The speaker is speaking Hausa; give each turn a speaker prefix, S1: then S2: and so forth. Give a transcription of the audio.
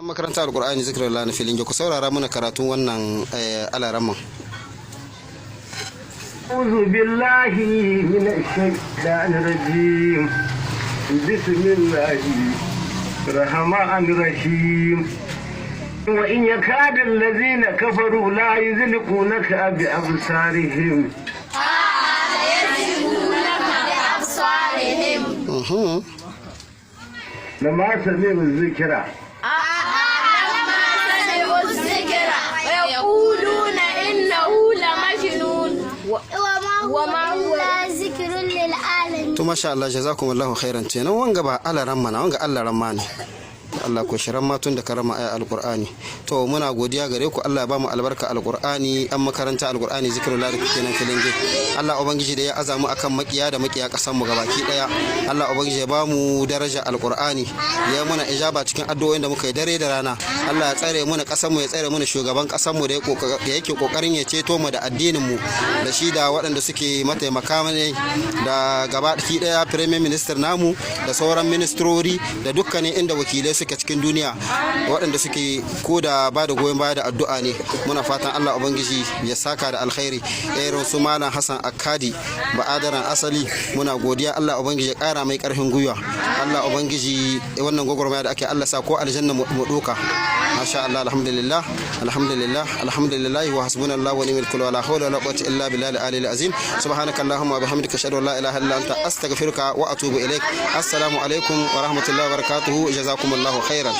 S1: Makaranta Alkur'ani Zikrullah na Filinge, ku saurara muna karatun wannan alaramman.
S2: أعوذ بالله من الشيطان الرجيم. بسم الله الرحمن الرحيم. وإن يكاد الذين كفروا لا يزلقونك بأبصارهم.
S3: بأبصارهم.
S2: لما سمعوا الذكر.
S3: لما سمعوا الذكر ويقولون إنه لمجنون.
S4: وما هو إلا ذكر للعالمين.
S1: To, masha Allah, jazakumullahu khairan. Kenan wanga ba alaramma na, wanga Allah ramma ne. Allah ko shiran ma tun da karama aya Alqur'ani. To, muna godiya gare ku. Allah ya ba mu albarka Alqur'ani. An makaranta Alqur'ani Zikrullah da kuke nan Filinge, Allah ubangiji da ya azamu akan makiya da makiya kasan mu gabaki daya. Allah ubangiji ya ba mu daraja Alqur'ani, ya muna ijaba cikin addu'o'in da muka yi dare da rana. Allah ya tsare mu kasan mu, ya tsare mu shugaban kasan mu da yake kokarin ya ceto mu da addinin mu, da shi da waɗanda suke mataimaka ne da gaba daya, Premier Minister namu da sauran ministrori da dukkanin inda wakilai suke cikin duniya, waɗanda suke ko da ba da goyon baya da addu'a ne. Muna fatan Allah ubangiji ya saka da alkhairi, irin su Malam Hassan Akadi Ba'adaran asali. Muna godiya, Allah ubangiji ya ƙara mai ƙarfin gwiwa. Allah ubangiji, wannan gwagwarmaya da ake, Allah sa ko aljanna mu ɗoka. Masha Allah, alhamdulillah, alhamdulillah, alhamdulillah, wa hasbunallahu wa ni'mal wakil, wa la hawla wa la quwwata illa billahi al-aliyyil azim. Subhanaka allahumma wa bihamdika, ashhadu an la ilaha illa anta, astaghfiruka wa atubu ilaik. Assalamu alaikum wa rahmatullahi wa barakatuhu. Jazakumullahu khairan.